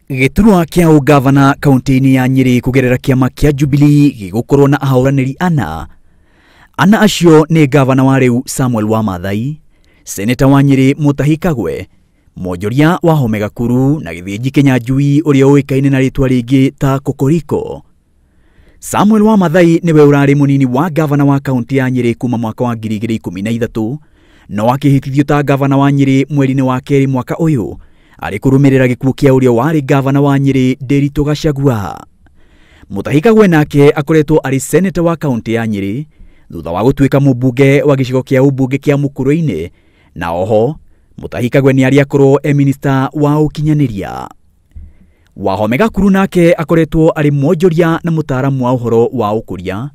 Gĩturwa kĩa ũgavana kaunti-inĩ ya Nyĩrĩ kũgerera kĩama kĩa Jubilee gĩgũkorwo na ahũranĩri ana. Ana acio nĩ gavana wa rĩu Samuel Wamathai, seneta wa Nyĩrĩ Mutahi Kagwe, mwonjoria wa Home Gakuru na Gĩthĩnji Kĩnyanjui ũrĩa ũĩkaine na rĩtwa rĩngĩ ta Kokoriko. Samuel Wamathai nĩwe ũrarĩ mũnini wa gavana wa kaunti ya Nyĩrĩ kuma mwaka wa 2013, no akĩhĩtithio ta gavana wa Nyĩrĩ mweri-inĩ wa kerĩ mwaka ũyũ arĩ kũrũmĩrĩra gĩkuũ kĩa ũrĩa warĩ gavana wa Nyĩrĩ Nderitu Gachagua. Mutahi Kagwe nake akoretwo arĩ seneta wa kaunti ya Nyĩrĩ thutha wa gũtuĩka mũmbunge wa gĩcigo kĩa ũmbunge kĩa Mũkũrũ-inĩ, na oho Mutahi Kagwe nĩ arĩ akorwo e minista wa ũkinyanĩria. Wahome Gakuru nake akoretwo arĩ mwonjoria na mũtaaramu wa ũhoro wa ũkũria,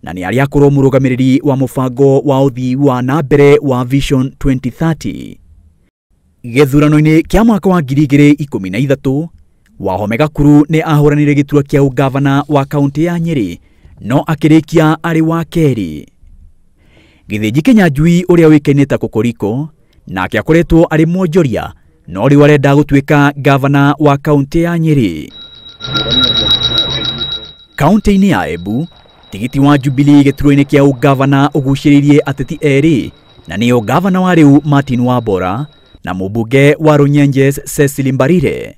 na nĩ arĩ akorwo mũrũgamĩrĩri wa mũbango wa ũthii wa na mbere wa Vision 2030. Gĩthurano-inĩ kĩa mwaka wa 2013, Wahome Gakuru nĩ ahũranire gĩturwa kĩa ũgavana wa kaunti ya Nyĩrĩ, no akĩrĩkia arĩ wa kerĩ. Gĩthĩnji Kĩnyanjui ũrĩa ũĩkaine ta Kokoriko nake akoretwo arĩ mwonjoria, no rĩu arenda gũtuĩka gavana wa kaunti ya Nyĩrĩ. Kaunti-inĩ ya Embu, tigiti wa Jubilee gĩturwa-inĩ kĩa ũgavana ũgucĩrĩirie ateti erĩ, na nĩo gavana wa rĩu Martin Wambora na mũmbunge wa Runyenjes Cecily Mbarire.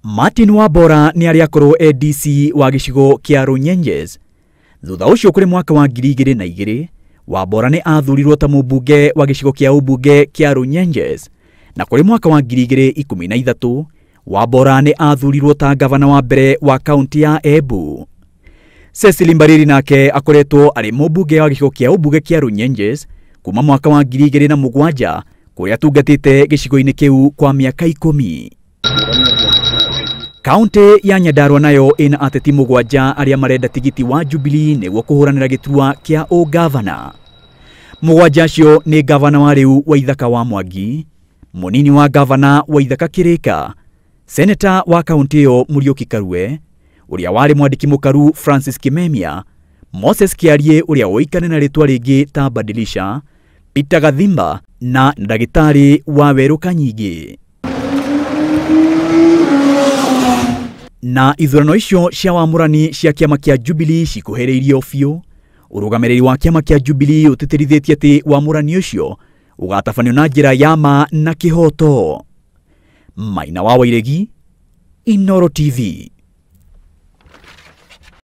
Martin Wambora nĩ arĩ akorwo ADC wa gĩcigo kĩa Runyenjes. Thutha ũcio kũrĩ mwaka wa 2002, Wambora nĩ athurirwo ta mũmbunge wa gĩcigo kĩa ũmbunge kĩa Runyenjes, na kũrĩ mwaka wa 2013, Wambora nĩ athurirwo ta gavana wa mbere wa kaunti ya Embu. Cecily Mbarire nake akoretwo arĩ mũmbunge wa gĩcigo kĩa ũmbunge kĩa Runyenjes kuma mwaka wa 2007, kũrĩa atungatĩte gĩcigo-inĩ kĩu kwa mĩaka 10. Kaunti ya Nyandarua nayo ĩna ateti 7 arĩa marenda tigiti wa Jubilee nĩguo kũhũranĩra gĩturwa kĩa ũgavana. 7 acio nĩ gavana wa rĩu wa Ithaka wa Mwangi, mũnini wa gavana wa Ithaka Kĩrĩka, seneta wa kaunti ĩyo Mũriũki Karue, ũrĩa warĩ mwandĩki mũkaru Francis Kimemia, Moses Kĩarie ũrĩa ũĩkaine na rĩtwa rĩngĩ ta Badilisha, Peter Gathimba na ndagĩtarĩ wa Werũ Kanyingĩ. Na ithurano icio cia wamũrani cia kĩama kĩa Jubilee cikuhĩrĩirio biũ. Ũrũgamĩrĩri wa kĩama kĩa Jubilee ũtĩtĩrithĩtie atĩ wamũrani ũcio ũgatabanio na njĩra ya ma na kĩhooto. Maina wa Wairegi, Inooro TV.